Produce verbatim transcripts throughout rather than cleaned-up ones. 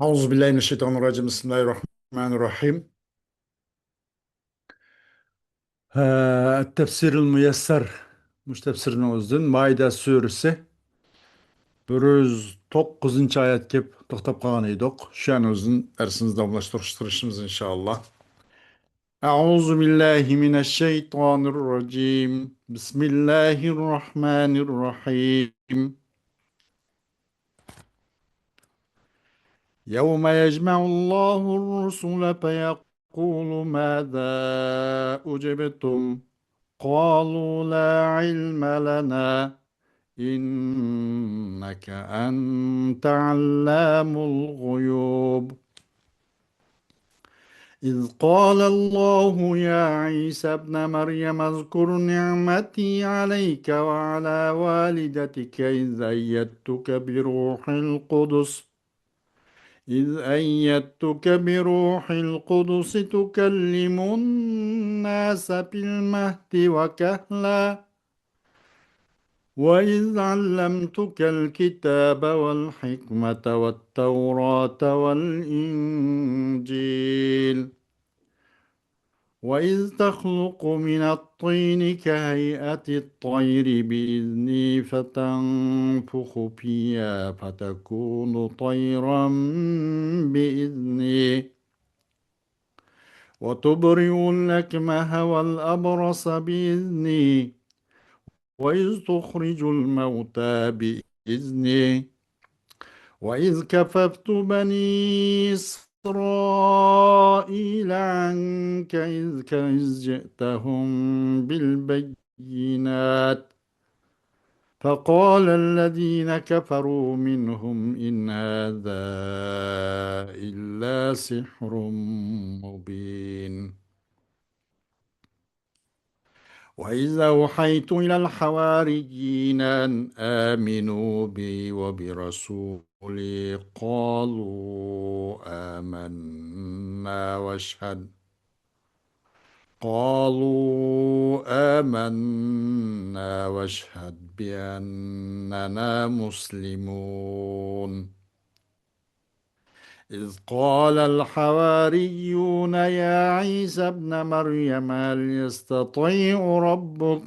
أعوذ بالله من الشيطان الرجيم. بسم الله الرحمن الرحيم. ھە، تەپسىرىل مۇيەسسەر، مۇشۇ تەپسىرنىڭ ئۆزىدىن مائىدە سۈرىسى بىر يۈز توققۇزىنچى ئايەتكە كېلىپ توختاپ قالغان ئىدۇق. شۇنىڭ ئۆزىدىن دەرسىمىزنى داۋاملاشتۇرۇشىمىز، ئىنشائاللا. أعوذ بالله من الشيطان الرجيم. بسم الله الرحمن الرحيم. يوم يجمع الله الرسل فيقول ماذا أجبتم؟ قالوا لا علم لنا إنك أنت علام الغيوب. إذ قال الله يا عيسى ابن مريم اذكر نعمتي عليك وعلى والدتك إذ أيدتك بروح القدس إذ أيدتك بروح القدس تكلم الناس في المهد وكهلا وإذ علمتك الكتاب والحكمة والتوراة والإنجيل وإذ تخلق من الطين كهيئة الطير بإذني فتنفخ فيها فتكون طيرا بإذني وتبرئ الأكمه والأبرص بإذني وإذ تخرج الموتى بإذني وإذ كففت بني إسرائيل عنك إذ ك- إذ جئتهم بالبينات فقال الذين كفروا منهم إن هذا إلا سحر مبين. وإذ أوحيت إلى الحواريين أن آمنوا بي وبرسولي قالوا آمنا واشهد قالوا آمنا واشهد بأننا مسلمون. إذ قال الحواريون يا عيسى ابن مريم هل يستطيع ربك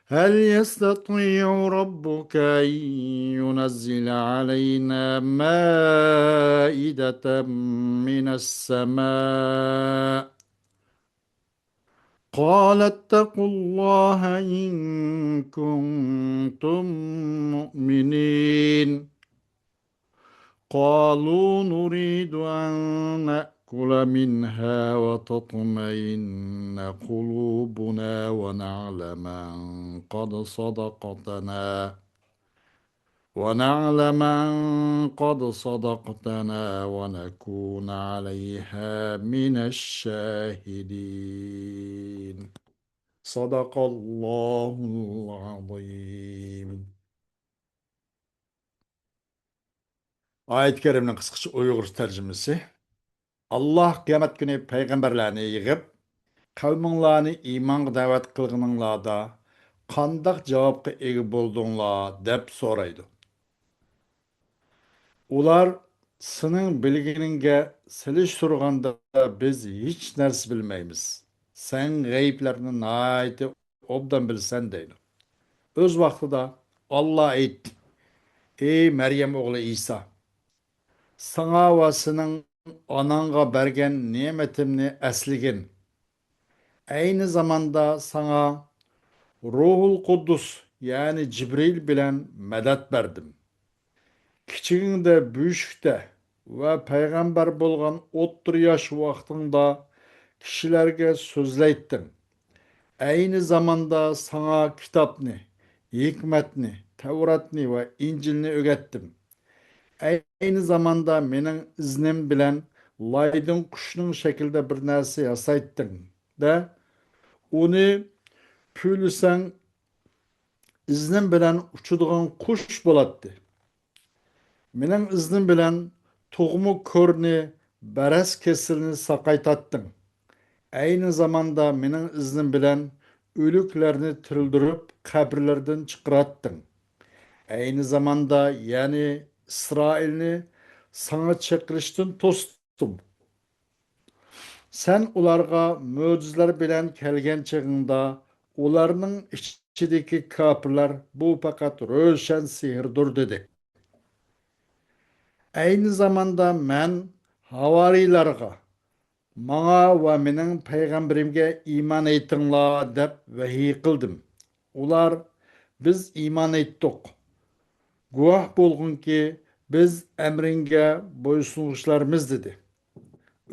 هل يستطيع ربك أن ينزل علينا مائدة من السماء قال اتقوا الله إن كنتم مؤمنين قالوا نريد أن نأكل منها وتطمئن قلوبنا ونعلم أن قد صدقتنا ونعلم أن قد صدقتنا ونكون عليها من الشاهدين. صدق الله العظيم. ئايەت كەرىمنىڭ قىسقىچە ئۇيغۇرچە تەرجىمىسى. ئاللاھ قىيامەت كۈنى پەيغەمبەرلەرنى يىغىپ، قەۋمىڭلارنى ئىمانغا دەۋەت قىلغىنىڭلاردا قانداق جاۋابقا ئىگە بولدۇڭلار؟ دەپ سورايدۇ. ئۇلار، سېنىڭ بىلگىنىڭگە سېلىشتۇرغاندا بىز ھېچ نەرسە بىلمەيمىز. سەن غەيىبلەرنى ناھايىتى ئوبدان بىلىسەن، دەيدۇ. ئۆز ۋاقتىدا ئاللاھ ئېيتتى، ئەي مەريەم ئوغلى ئىسا! ساڭا ۋە سېنىڭ ئاناڭغا بەرگەن نېمىتىمنى ئەسلىگىن. ئەينى زاماندا ساڭا روھۇل قۇددۇس، يەنى جىبرىئىل بىلەن مەدەت بەردىم. كىچىكىڭدە بۆشۈكتە ۋە پەيغەمبەر بولغان ئوتتۇرا ياش ۋاقتىڭدا كىشىلەرگە سۆزلەيتتىڭ. ئەينى زاماندا ساڭا كىتابنى، ھېكمەتنى، تەۋراتنى ۋە ئىنجىلنى ئۆگەتتىم. ئەينى زاماندا مېنىڭ ئىزنىم بىلەن لايدىن قۇشنىڭ شەكلىدە بىر نەرسە ياسايتتىڭ-دە، ئۇنى پۈۋلىسەڭ، ئىزنىم بىلەن ئۇچىدىغان قۇش بولاتتى. مېنىڭ ئىزنىم بىلەن تۇغما كورنى، بەرەس كېسىلىنى ساقايتاتتىڭ. ئەينى زاماندا مېنىڭ ئىزنىم بىلەن ئۆلۈكلەرنى تىرىلدۈرۈپ، قەبرىلەردىن چىقىراتتىڭ. ئەينى زاماندا، يەنى ئىسرائىلنى ساڭا چېقىلىشتىن توستۇم. سەن ئۇلارغا مۆجىزىلەر بىلەن كەلگەن چېغىڭدا، ئۇلارنىڭ ئىچىدىكى كاپىرلار، «بۇ پەقەت روشەن سېھىردۇر» دېدى. ئەينى زاماندا مەن ھاۋارىيلارغا، «ماڭا ۋە مېنىڭ پەيغەمبىرىمگە ئىمان ئېيتىڭلار» دەپ ۋەھىي قىلدىم. ئۇلار، «بىز ئىمان ئېيتتۇق. گۇۋاھ بولغىنكى، بىز ئەمرىڭگە بويسۇنغۇچىلارمىز» دېدى.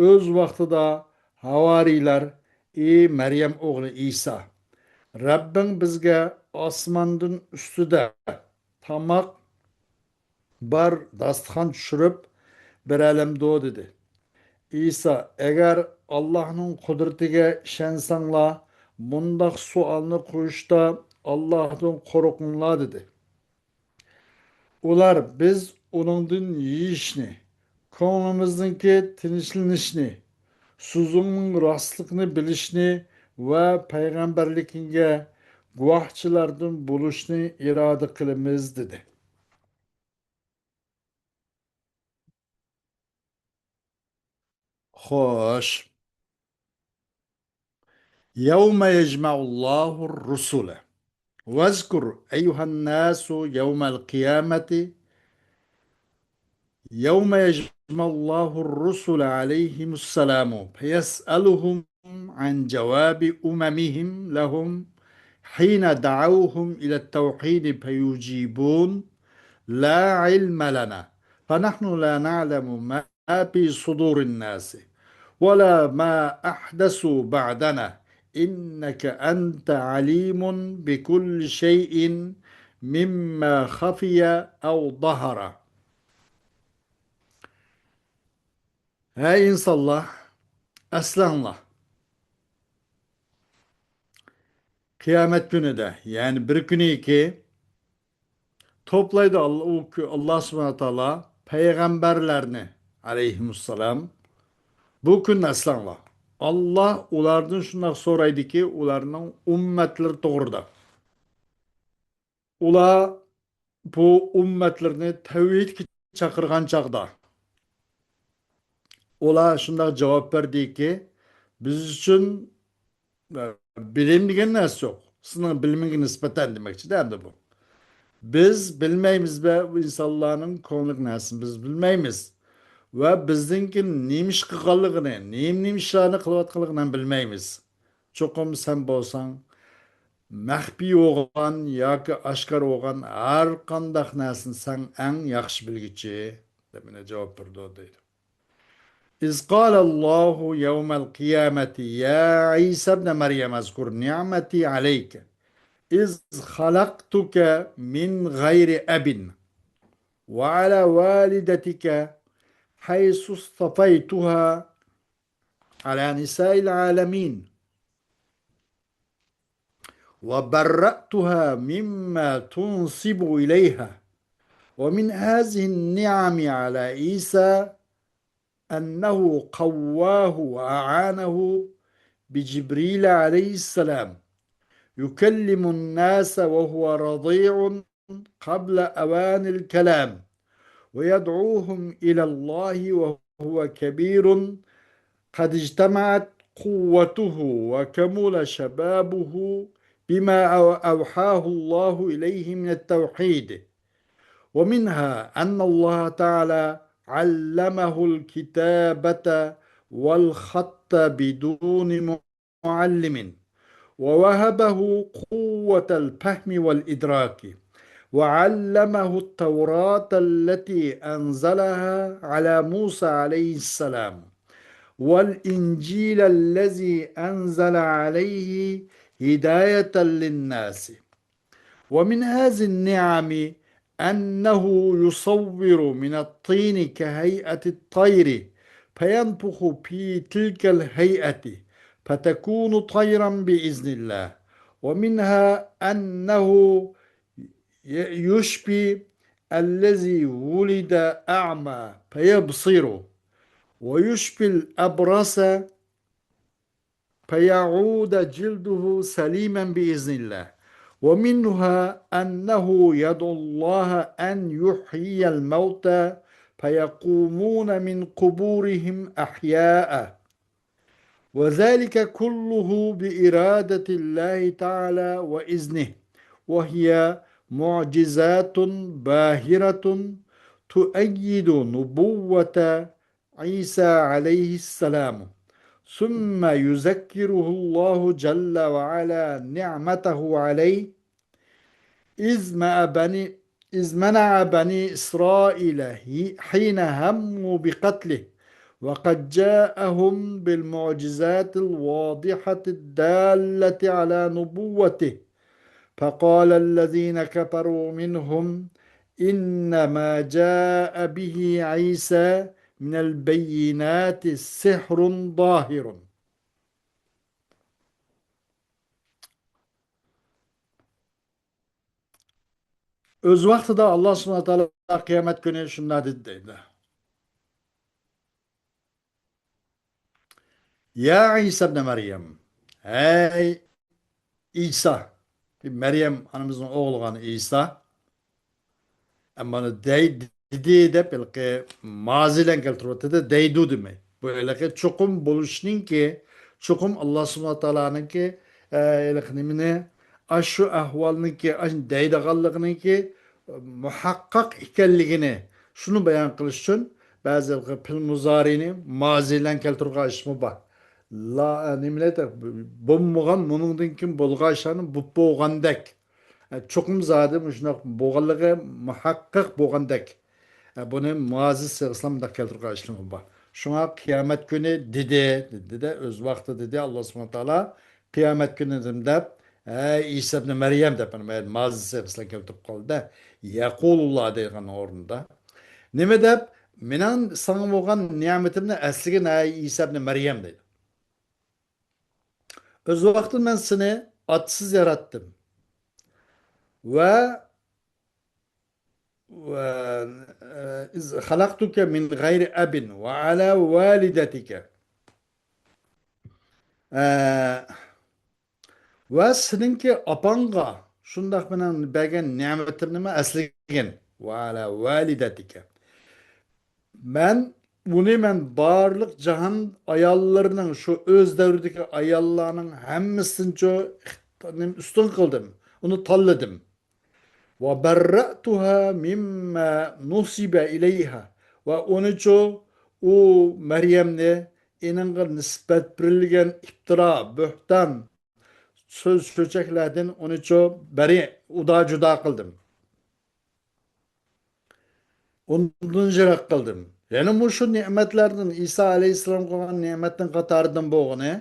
ئۆز ۋاقتىدا ھاۋارىيلار، «ئى مەريەم ئوغلى ئىسا، رەببىڭ بىزگە ئاسماندىن ئۈستىدە تاماق بار داستىخان چۈشۈرۈپ بېرەلەمدۇ؟» دېدى. ئىسا، «ئەگەر ئاللاھنىڭ قۇدرىتىگە ئىشەنسەڭلار، بۇنداق سوئالنى قويۇشتا ئاللاھتىن قورقۇڭلار» دېدى. ئۇلار، «بىز ئۇنىڭدىن يېيىشنى، كۆڭلىمىزنىڭكى تىنچلىنىشنى، سۆزۈڭنىڭ راستلىقىنى بىلىشنى ۋە پەيغەمبەرلىكىڭگە گۇۋاھچىلاردىن بولۇشنى ئىرادە قىلىمىز» دېدى. خوش. يوم يجمع الله الرسل. واذكر أيها الناس يوم القيامة، يوم يجمع الله الرسل عليهم السلام فيسألهم عن جواب أممهم لهم حين دعوهم إلى التوحيد فيجيبون: لا علم لنا، فنحن لا نعلم ما في صدور الناس، ولا ما أحدثوا بعدنا، إنك أنت عليم بكل شيء مما خفي أو ظهر. ھەي ئىنسانلار، ئەسلەڭلار. قىيامەت كۈنىدە، يەنى بىر كۈنىكى، توپلايدۇ ئاللا، ئۇ كۈ-، ئاللا سۇبھانەھۇ ۋە تائالا پەيغەمبەرلەرنى، ئەلەيھىمۇسسالام. بۇ كۈننى ئەسلەڭلار. ئاللا ئۇلاردىن شۇنداق سورايدۇكى، ئۇلارنىڭ ئۈممەتلىرى توغرىدا. ئۇلار بۇ ئۈممەتلىرىنى تەۋھىدكە چاقىرغان چاغدا، ئۇلار شۇنداق جاۋاب بەردىكى، بىز ئۈچۈن، ئە، بىلىم دېگەن نەرسە يوق. سىزنىڭ بىلىمىڭگە نىسبەتەن دېمەكچىدە ئەمدى بۇ. بىز بىلمەيمىز ۋە ئىنسانلارنىڭ كۆڭلىدىكى نەرسىنى بىز بىلمەيمىز. ۋە بىزنىڭكى نېمە ئىش قىلغانلىقىنى، نېمە، نېمە ئىشلارنى قىلىۋاتقانلىقىنى ھەم بىلمەيمىز. چوقۇم سەن بولساڭ، مەخپىي بولغان ياكى ئاشكارا بولغان ھەر قانداق نەرسىنى سەن ئەڭ ياخشى بىلگۈچى، دەپ مانا جاۋاب بېرىدۇ دەيدۇ. إذ قال الله يوم القيامة يا عيسى ابن مريم اذكر نعمتي عليك إذ خلقتك من غير أب وعلى والدتك حيث اصطفيتها على نساء العالمين وبرأتها مما تنسب إليها. ومن هذه النعم على عيسى أنه قواه وأعانه بجبريل عليه السلام يكلم الناس وهو رضيع قبل أوان الكلام ويدعوهم إلى الله وهو كبير قد اجتمعت قوته وكمل شبابه بما أو-، أوحاه الله إليه من التوحيد. ومنها أن الله تعالى علمه الكتابة والخط بدون معلم، ووهبه قوة الفهم والإدراك، وعلمه التوراة التي أنزلها على موسى عليه السلام، والإنجيل الذي أنزل عليه هداية للناس. ومن هذه النعم أنه يصور من الطين كهيئة الطير فينفخ في تلك الهيئة فتكون طيرا بإذن الله. ومنها أنه ي-، يشفي الذي ولد أعمى فيبصر، ويشفي الأبرص فيعود جلده سليما بإذن الله. ومنها أنه يدعو الله أن يحيي الموتى فيقومون من قبورهم أحياء. وذلك كله بإرادة الله تعالى وإذنه، وهي معجزات باهرة تؤيد نبوة عيسى عليه السلام. ثم يذكره الله جل وعلا نعمته عليه إذ مع بني، إذ منع بني إسرائيل حي-، حين هموا بقتله، وقد جاءهم بالمعجزات الواضحة الدالة على نبوته، فقال الذين كفروا منهم إن ما جاء به عيسى من البينات سحر ظاهر. ئۆز ۋاقتىدا ئاللا سۇبھانەھۇ ۋە تائالا قىيامەت كۈنى شۇنداق دېدى دەيدۇ. يا عيسى ابن مريم، ھەي ئىسا، مەريەم ئانىمىزنىڭ ئوغلىغان ئىسا، ئەمما ئۇنى دەي-، دېدى دەپ ھېلىقى مازى بىلەن كەلتۈرۈۋاتىدۇ، دەيدۇ دېمەي. بۇ ھېلىقى چوقۇم بولۇشنىڭكى، چوقۇم ئاللا سۇبھانەھۇ ۋە تائالانىڭكى، ئە، ھېلىقى نېمىنى، ئاشۇ ئەھۋالنىڭكى، ئاشۇ دەيدىغانلىقىنىڭكى مۇھەققەق ئىكەنلىكىنى، شۇنى بايان قىلىش ئۈچۈن بەزى ھېلىقى پېئىل مۇزارىنى مازى بىلەن كەلتۈرگەن ئىشمۇ بار. لا، نېمىلەر، بولمىغان، مۇنىڭدىن كېيىن بولغان ئىشلارنى بولۇپ بولغاندەك. ئە، چوقۇم زادى مۇشۇنداق بولغانلىقى مۇھەققەق بولغاندەك. ئە، بۇنى مازى سىيغىسىدا مۇنداق كەلتۈرگەن ئىشلىرىمۇ بار. شۇڭا قىيامەت كۈنى دېدى، دېدى-دە، ئۆز ۋاقتىدا دېدى ئاللا سۇبھانەھۇ ۋە تائالا، قىيامەت كۈنى دېدىم دەپ، ھەي ئىسا ئىبنى مەريەم دەپ، مازى سىيغىسىدا كەلتۈرۈپ قالدى-دە، يەقۇلۇللا دېگەن ئورنىدا. نېمە دەپ؟ مېنىڭ ساڭا بولغان نېمىتىمنى ئەسلىگىن، ھەي ئىسا ئىبنى مەريەم دەيدۇ. ئۆز ۋاقتىدا مەن سېنى ئاتىسىز ياراتتىم. ۋە، ۋە، ئە، إذ خلقتك من غير أب وعلى والدتك. ئە، ۋە سېنىڭكى ئاپاڭغا شۇنداق مېنىڭ بەرگەن نېمىتىمنىمۇ ئەسلىگىن. وعلى والدتك. مەن ئۇنى، مەن بارلىق جاھان ئاياللىرىنىڭ، شۇ ئۆز دەۋرىدىكى ئاياللارنىڭ ھەممىسىدىنچۇ ئۈستۈن قىلدىم، ئۇنى تاللىدىم. وبرأتها مما نسب إليها. ۋە ئۇنىچۇ، ئۇ مەريەمنى، ئېنىڭغا نىسبەت بېرىلگەن ئىپتىرا، بۆھتان، سۆز چۆچەكلەردىن ئۇنىچۇ بەرى، ئۇدا جۇدا قىلدىم. ئۇنىڭدىن يىراق قىلدىم. يەنە مۇشۇ نېمەتلەردىن، ئىسا ئەلەيھىسسالامغا قىلغان نېمەتنىڭ قاتارىدىن بولغىنى،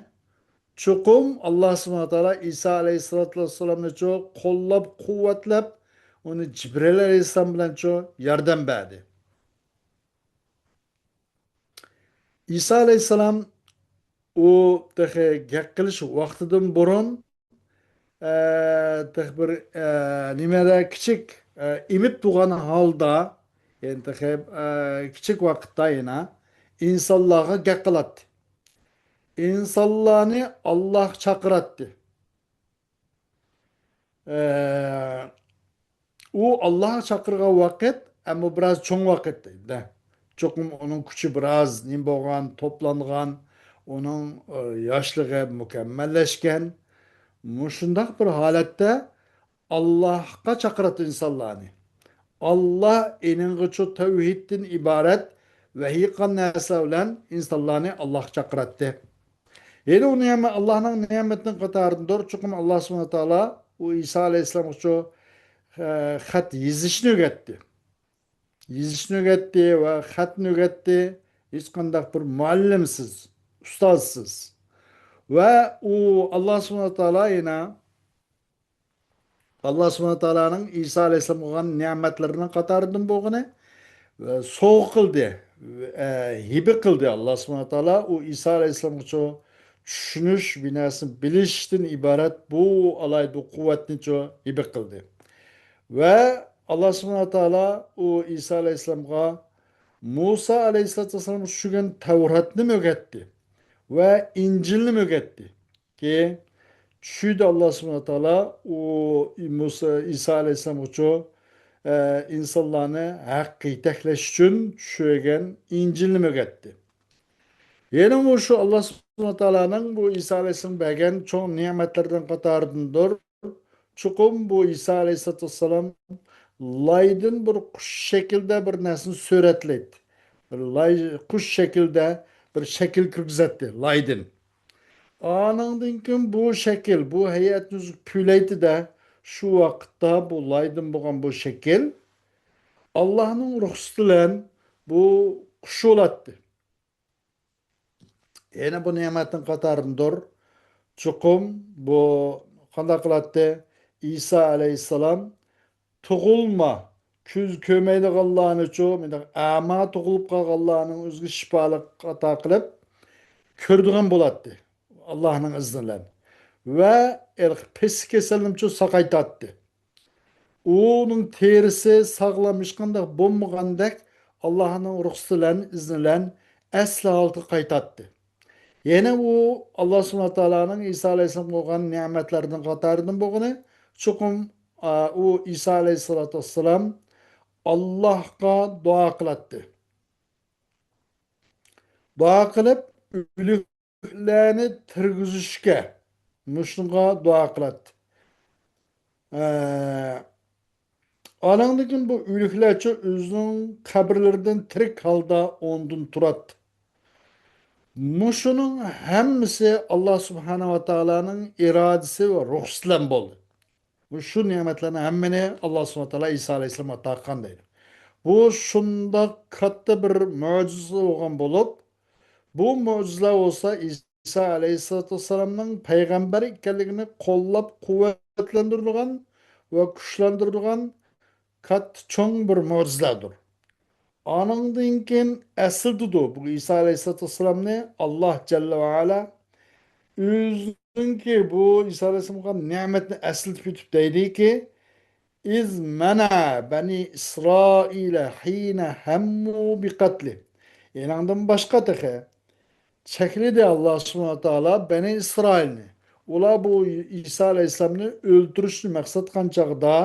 چوقۇم ئاللا سۇبھانەھۇ ۋە تائالا ئىسا ئەلەيھىسسالاتۇ ۋەسسالامنىچۇ قوللاپ، قۇۋۋەتلەپ، ئۇنى جىبرىئىل ئەلەيھىسسالام بىلەنچۇ ياردەم بەردى. ئىسا ئەلەيھىسسالام ئۇ تېخى گەپ قىلىش ۋاقتىدىن بۇرۇن، ئە، تېخى بىر، ئە، نېمىدە كىچىك، ئە، ئېمىپ تۇرغان ھالدا، يەنى تېخى، ئە، كىچىك ۋاقىتتا يەنە ئىنسانلارغا گەپ قىلاتتى. ئىنسانلارنى ئاللاغا چاقىراتتى. ئە، ئۇ ئاللاغا چاقىرغان ۋاقىت، ئەمما بىراز چوڭ ۋاقىت دەيدۇ. چوقۇم ئۇنىڭ كۈچى بىراز نېمە بولغان، توپلانغان، ئۇنىڭ، ئە، ياشلىقى مۇكەممەللەشكەن. مۇشۇنداق بىر ھالەتتە ئاللاھقا چاقىراتتى ئىنسانلارنى. ئاللاھ ئېنىڭغىچۇ تەۋھىدتىن ئىبارەت ۋەھىي قىلغان نەرسىلەر بىلەن ئىنسانلارنى ئاللاھقا چاقىراتتى. يەنە ئۇنى ھەم ئاللاھنىڭ نېمىتىنىڭ قاتارىدىندۇر. چوقۇم ئاللاھ سۇبھانەھۇ ۋە تائالا ئۇ ئىسا ئەلەيھىسسالامغىچۇ، ئە، خەت يېزىشنى ئۆگەتتى. يېزىشنى ئۆگەتتى ۋە خەتنى ئۆگەتتى. ھېچقانداق بىر مۇئەللىمسىز، ئۇستازسىز. ۋە ئۇ ئاللاھ سۇبھانەھۇ ۋە تائالا يەنە ئاللاھ سۇبھانەھۇ ۋە تائالانىڭ ئىسا ئەلەيھىسسالامغا قىلغان نېمەتلىرىنىڭ قاتارىدىن بولغىنى، ۋە سوۋغا قىلدى، ۋە، ئە، ھىبە قىلدى. ئاللاھ سۇبھانەھۇ ۋە تائالا ئۇ ئىسا ئەلەيھىسسالامغىچۇ چۈشىنىش، بىر نەرسىنى بىلىشتىن ئىبارەت بۇ ئالاھىدە قۇۋۋەتنىچۇ ھىبە قىلدى. ۋە ئاللاھ سۇبھانەھۇ ۋە تائالا ئۇ ئىسا ئەلەيھىسسالامغا مۇسا ئەلەيھىسسالاتۇ ۋەسسالامغا چۈشۈرگەن تەۋراتنىمۇ ئۆگەتتى ۋە ئىنجىلنىمۇ ئۆگەتتى. كېيىن چۈشىدە ئاللاھ سۇبھانەھۇ ۋە تائالا ئۇ مۇسا، ئىسا ئەلەيھىسسالامغىچۇ، ئە، ئىنسانلارنى ھەققە يېتەكلەش ئۈچۈن چۈشۈرگەن ئىنجىلنى ئۆگەتتى. يەنە مۇشۇ ئاللا سۇبھانەھۇ ۋە تائالانىڭ بۇ ئىسا ئەلەيھىسسالامغا بەرگەن چوڭ نېمەتلىرىنىڭ قاتارىدىندۇر. چوقۇم بۇ ئىسا ئەلەيھىسسالاتۇ ۋەسسالام لايدىن بىر قۇش شەكلىدە بىر نەرسىنى سۈرەتلەيتتى. بىر لاي، قۇش شەكلىدە بىر شەكىل كىرگۈزەتتى لايدىن. ئانىڭدىن كېيىن بۇ شەكىل، بۇ ھەيئەتنى ئۆزى پۈۋلەيتتى-دە، شۇ ۋاقىتتا بۇ لايدىن بولغان بۇ شەكىل ئاللانىڭ رۇخسىتى بىلەن بۇ قۇش بولاتتى. يەنە بۇ نېمەتنىڭ قاتارىدىندۇر. چوقۇم بۇ قانداق قىلاتتى؟ ئىسا ئەلەيھىسسالام تۇغۇلما، كۆز كۆرمەيدىغانلارنىچۇ، مۇنداق ئەما تۇغۇلۇپ قالغانلارنىڭ ئۆزىگە شىپالىق ئاتا قىلىپ، كۆرىدىغان بولاتتى، ئاللانىڭ ئىزنى بىلەن. ۋە ھېلىقى پېسىق كېسەلنىمۇچۇ ساقايتاتتى. ئۇنىڭ تېرىسى ساغلام، ھېچقانداق بولمىغاندەك، ئاللانىڭ رۇخسىتى بىلەن، ئىزنى بىلەن ئەسلى ھالىتىگە قايتاتتى. يەنە ئۇ ئاللا سۇبھانەھۇ ۋە تائالانىڭ ئىسا ئەلەيھىسسالامغا بولغان نېمەتلەردىن قاتارىدىن بولغىنى، چوقۇم، ئا، ئۇ ئىسا ئەلەيھىسسالاتۇ ۋەسسالام ئاللاغا دۇئا قىلاتتى. دۇئا قىلىپ، ئۆلۈكلەرنى تىرگۈزۈشكە، مۇشۇنىڭغا دۇئا قىلاتتى. ئە، ئانىڭدىن كېيىن بۇ ئۆلۈكلەرچۇ ئۆزىنىڭ قەبرىلىرىدىن تىرىك ھالدا ئورنىدىن تۇراتتى. مۇشۇنىڭ ھەممىسى ئاللا سۇبھانەھۇ ۋە تائالانىڭ ئىرادىسى ۋە رۇخسىتى بىلەن بولدى. مۇشۇ نېمەتلەرنىڭ ھەممىنى ئاللا سۇبھانەھۇ ۋە تائالا ئىسا ئەلەيھىسسالامغا ئاتا قىلغان دەيدۇ. بۇ شۇنداق كاتتا بىر مۆجىزە بولغان بولۇپ، بۇ مۆجىزىلەر بولسا ئىسا ئەلەيھىسسالاتۇ ۋەسسالامنىڭ پەيغەمبەر ئىكەنلىكىنى قوللاپ قۇۋۋەتلەندۈرىدىغان ۋە كۈچلەندۈرىدىغان كاتتا چوڭ بىر مۆجىزىلەردۇر. ئانىڭدىن كېيىن ئەسلىتىدۇ بۇ ئىسا ئەلەيھىسسالاتۇ ۋەسسالامنى ئاللا جەللە ۋە ئەلا. ئۆزىنىڭكى بۇ ئىسا ئەلەيھىسسالامغا نېمەتنى ئەسلىتىپ ئۆتۈپ دەيدىكى، «إذ منع بني إسرائيل حين هموا بقتله». ئېنىڭدىن باشقا تېخى چەكلىدى ئاللا سۇبھانەھۇ ۋە تائالا بەنى ئىسرائىلنى. ئۇلار بۇ ئىسا ئەلەيھىسسالامنى ئۆلتۈرۈشنى مەقسەت قىلغان چاغدا،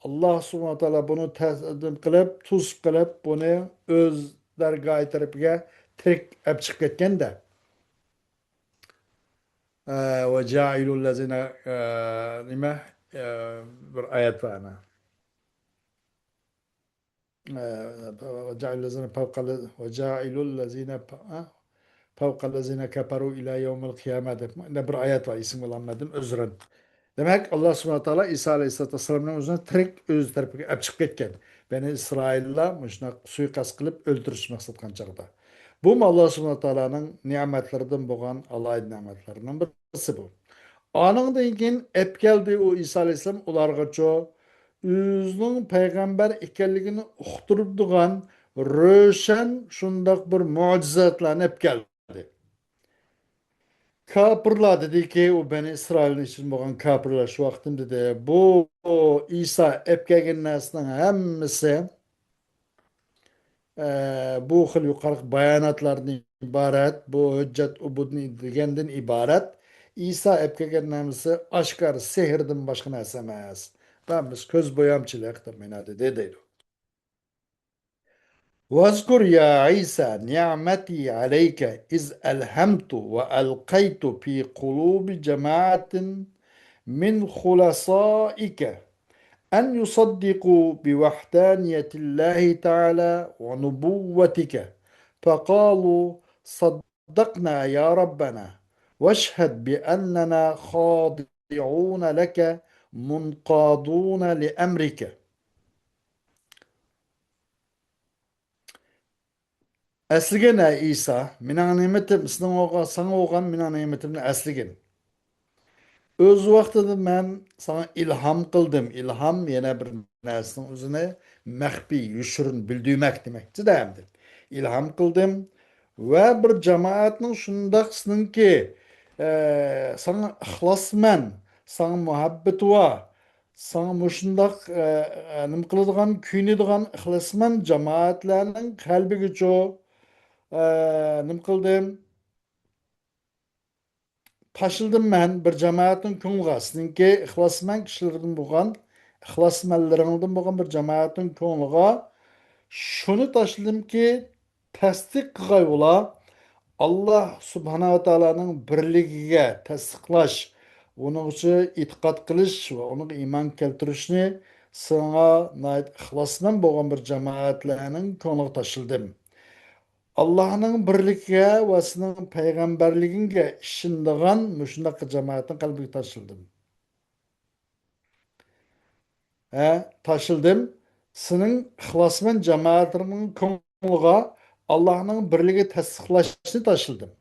ئاللا سۇبھانەھۇ ۋە تائالا بۇنى تەقدىم قىلىپ، توسۇپ قىلىپ، بۇنى ئۆز دەرگاھى تەرىپىگە تىرىك ئەپ چىقىپ كەتكەندە. ئە، «وجاعل الذين»، ئە، نېمە؟ ئە، بىر ئايەت بار ئەنە. ئە، «وجاعل الذين فوق ال-، وجاعل الذين ف-، ئە، فوق الذين كفروا إلى يوم القيامة» دەپ، مۇنداق بىر ئايەت بار، ئېسىمگە ئالالمىدىم، ئۆزرەن. دېمەك، ئاللا سۇبھانەھۇ ۋە تائالا ئىسا ئەلەيھىسسالاتۇ ۋەسسالامنى ئۆزىنى تىرىك ئۆز تەرىپىگە ئەپ چىقىپ كەتكەن. بەنى ئىسرائىللار مۇشۇنداق سۇيىقەست قىلىپ ئۆلتۈرۈشنى مەقسەت قىلغان چاغدا. بۇمۇ ئاللا سۇبھانەھۇ ۋە تائالانىڭ نېمەتلىرىدىن بولغان ئالاھىدە نېمەتلەرنىڭ بىرسى بۇ. ئانىڭدىن كېيىن ئەپ كەلدى ئۇ ئىسا ئەلەيھىسسالام ئۇلارغىچۇ ئۆزىنىڭ پەيغەمبەر ئىكەنلىكىنى ئۇقتۇرىدىغان روشەن شۇنداق بىر مۆجىزاتلارنى ئەپ كەلدى. كاپىرلار دېدىكى، ئۇ بەنى ئىسرائىلنىڭ ئىچىدىن بولغان كاپىرلار شۇ ۋاقىتتىن دېدى، بۇ ئىسا ئەپ كەلگەن نەرسىنىڭ ھەممىسى، ئە، بۇ خىل يۇقىرىقى باياناتلاردىن ئىبارەت، بۇ ھۆججەت ئۇبۇدنى دېگەندىن ئىبارەت. ئىسا ئەپ كەلگەن نەرسىسى ئاشكارا سېھىردىن باشقا نەرسە ئەمەس. ھەممىسى كۆز بويامچىلىق دەپ مانا دېدى دەيدۇ. واذكر يا عيسى نعمتي عليك إذ ألهمت وألقيت في قلوب جماعة من خلصائك أن يصدقوا بوحدانية الله تعالى ونبوتك، فقالوا: صدقنا يا ربنا، واشهد بأننا خاضعون لك منقادون لأمرك. ئەسلىگىن، ئەي ئىسا، مېنىڭ نېمىتىم، سېنىڭ بولغان، ساڭا بولغان مېنىڭ نېمىتىمنى ئەسلىگىن. ئۆز ۋاقتىدا مەن ساڭا ئىلھام قىلدىم. ئىلھام يەنە بىر نەرسىنىڭ ئۆزىنى مەخپىي، يوشۇرۇن بىلدۈرمەك دېمەكچىدە ئەمدى. ئىلھام قىلدىم ۋە بىر جامائەتنىڭ شۇنداق سېنىڭكى، ئە، ساڭا ئىخلاسمەن، ساڭا مۇھەببىتى بار، ساڭا مۇشۇنداق، ئە، ئە، نېمە قىلىدىغان، كۆيۈنىدىغان ئىخلاسمەن جامائەتلەرنىڭ قەلبىگىچۇ، ئە، نېمە قىلدىم؟ تاشلىدىم مەن بىر جامائەتنىڭ كۆڭلىگە سېنىڭكى ئىخلاسمەن كىشىلىرىدىن بولغان ئىخلاسمەنلىرىڭدىن بولغان بىر جامائەتنىڭ كۆڭلىگە شۇنى تاشلىدىمكى، تەستىق قىلغايۋۇلا، ئاللا سۇبھانەھۇ ۋە تائالانىڭ بىرلىكىگە تەستىقلاش، ئۇنىڭغىچە ئېتىقاد قىلىش ۋە ئۇنىڭغا ئىمان كەلتۈرۈشنى ساڭا ناھايىتى ئىخلاسمەن بولغان بىر جامائەتلەرنىڭ كۆڭلىگە تاشلىدىم. ئاللاھنىڭ بىرلىكىگە ۋە سېنىڭ پەيغەمبەرلىكىڭگە ئىشىنىدىغان مۇشۇنداق جامائەتنىڭ قەلبىگە تاشلىدىم. ھە، تاشلىدىم. سېنىڭ ئىخلاسمەن جامائەتلىرىڭنىڭ كۆڭلىگە ئاللاھنىڭ بىرلىكى تەستىقلاشنى تاشلىدىم.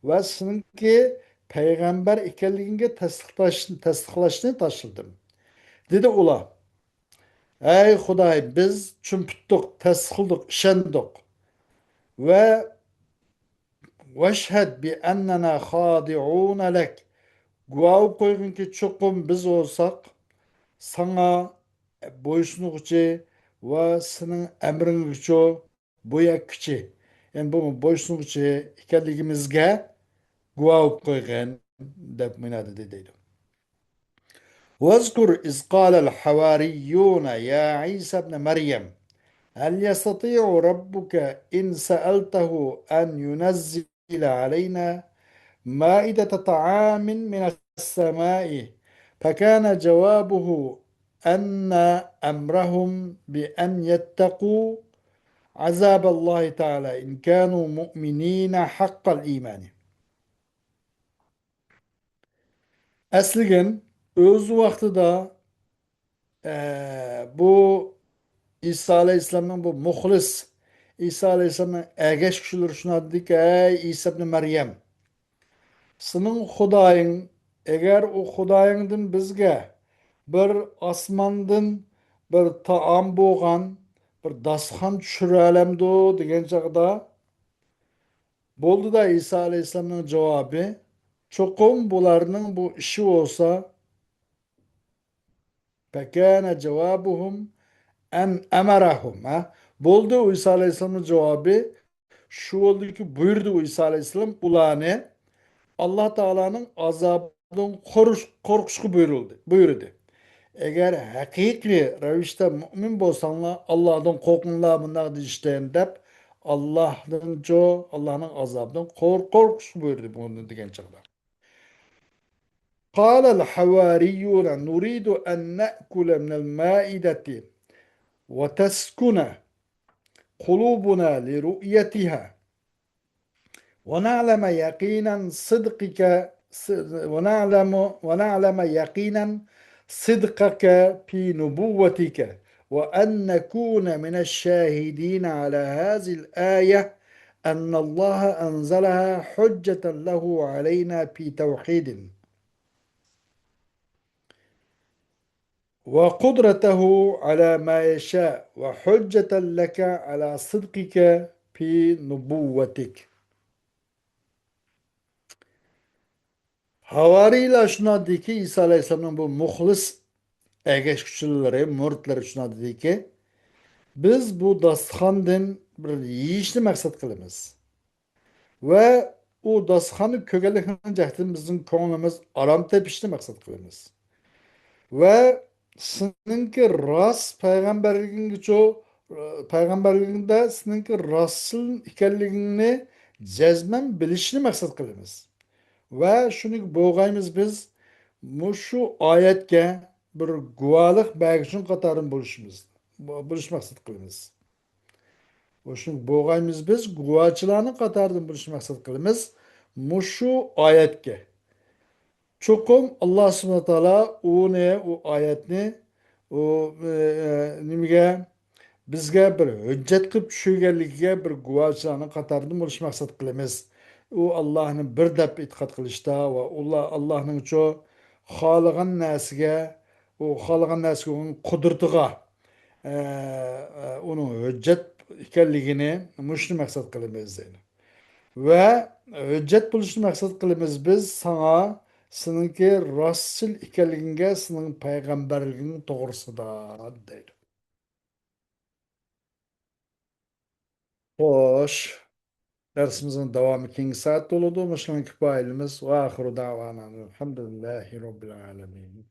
ۋە سېنىڭكى پەيغەمبەر ئىكەنلىكىڭگە تەستىقلاش-، تەستىقلاشنى تاشلىدىم. دېدى ئۇلار، ئەي خۇداي، بىز چۈمپۈتتۇق، تەستىقلىدۇق، ئىشەندۇق. ۋە ۋەشھەد بىئەننەنا خادىئۇنە لەك. گۇۋاھ بولۇپ قويغىنكى، چوقۇم بىز بولساق ساڭا بويسۇنغۇچى ۋە سېنىڭ ئەمرىڭگىچۇ بويەككۈچى، يەنى بۇ بويسۇنغۇچى ئىكەنلىكىمىزگە گۇۋاھ بولۇپ قويغىن، دەپ مۇنادى دەيدۇ. واذكر إذ قال الحواريون يا عيسى ابن مريم هل يستطيع ربك إن سألته أن ينزل علينا مائدة طعام من السماء فكان جوابه أن أمرهم بأن يتقوا عذاب الله تعالى إن كانوا مؤمنين حق الإيمان. ئەسلىگىن، ئۆز ۋاقتىدا، ئە، بۇ ئىسا ئەلەيھىسسالامنىڭ بۇ مۇخلىس، ئىسا ئەلەيھىسسالامنىڭ ئەگەشكۈچىلىرى شۇنداق دېدىكى، ئەي ئىسا ئىبنى مەريەم، سېنىڭ خۇدايىڭ، ئەگەر ئۇ خۇدايىڭدىن بىزگە بىر ئاسماندىن بىر تائام بولغان، بىر داستىخان چۈشۈرەلەمدۇ دېگەن چاغدا، بولدى-دە، ئىسا ئەلەيھىسسالامنىڭ جاۋابى، چوقۇم بۇلارنىڭ بۇ ئىشى بولسا، فكان جوابهم أن أمرهم، ھە؟ بولدى، ئىسا ئەلەيھىسسالامنىڭ جاۋابى شۇ بولدىكى، بۇيرۇدى ئىسا ئەلەيھىسسالام ئۇلارنى ئاللا تائالانىڭ ئازابىدىن قورۇش-، قورقۇشقا بۇيرۇلدى، بۇيرۇدى. ئەگەر ھەقىقىي رەۋىشتە مۇئمىن بولساڭلار، ئاللادىن قورقۇڭلار، مۇنداق دېيىشتىن، دەپ، ئاللاھتىنچۇ، ئاللانىڭ ئازابىدىن قور-، قورقۇشقا بۇيرۇدى بۇنى دېگەن چاغدا. قال الحواريون نريد أن نأكل من المائدة وتسكن قلوبنا لرؤيتها ونعلم يقينا صدقك، ونعلم، ونعلم يقينا صدقك في نبوتك، وأن نكون من الشاهدين على هذه الآية أن الله أنزلها حجة له علينا في توحيد وقدرته على ما يشاء وحجة لك على صدقك في نبوتك. ھاۋارىيلار شۇنداق دېدىكى، ئىسا ئەلەيھىسسالامنىڭ بۇ مۇخلىس ئەگەشكۈچىلىرى، مۇرىتلىرى شۇنداق دېدىكى، بىز بۇ داستىخاندىن بىر يېيىشنى مەقسەت قىلىمىز. ۋە ئۇ داستىخاننى كۆرگەنلىكنىڭ جەھىتىدىن بىزنىڭ كۆڭلىمىز ئارام تېپىشنى مەقسەت قىلىمىز. ۋە سېنىڭكى راست پەيغەمبەرلىكىڭگىچۇ، پەيغەمبەرلىكىڭدە سېنىڭكى راستچىل ئىكەنلىكىڭنى جەزمەن بىلىشنى مەقسەت قىلىمىز. ۋە شۇنى بولغايمىز بىز مۇشۇ ئايەتكە بىر گۇۋاھلىق بەرگۈچىنىڭ قاتارىدىن بولۇشىمىز، بولۇشنى مەقسەت قىلىمىز. شۇنى بولغايمىز بىز گۇۋاچىلارنىڭ قاتارىدىن بولۇشنى مەقسەت قىلىمىز. مۇشۇ ئايەتكە. چوقۇم ئاللا سۇبھانەھۇ ۋە تائالا ئۇنى، ئۇ ئايەتنى، ئۇ، ئە، ئە، نېمىگە، بىزگە بىر ھۆججەت قىلىپ چۈشۈرگەنلىكىگە بىر گۇۋاچىلارنىڭ قاتارىدىن بولۇشنى مەقسەت قىلىمىز. ئۇ ئاللانى بىر دەپ ئېتىقاد قىلىشتا ۋە ئۇلار ئاللانىڭچۇ خالىغان نەرسىگە، ئۇ خالىغان نەرسىگە ئۇنىڭ قۇدرىتىغا، ئە، ئە، ئۇنىڭ ھۆججەت ئىكەنلىكىنى مۇشۇنى مەقسەت قىلىمىز دەيدۇ. ۋە ھۆججەت بولۇشنى مەقسەت قىلىمىز بىز ساڭا، سېنىڭكى راستچىل ئىكەنلىكىڭگە، سېنىڭ پەيغەمبەرلىكىڭ توغرىسىدا دەيدۇ. خوش. دەرسىمىزنىڭ داۋامى كېيىنكى سائەتتە بولىدۇ. مۇشۇنىڭ كۇپايىلىمىز. وآخر دعوانا الحمد لله رب العالمين.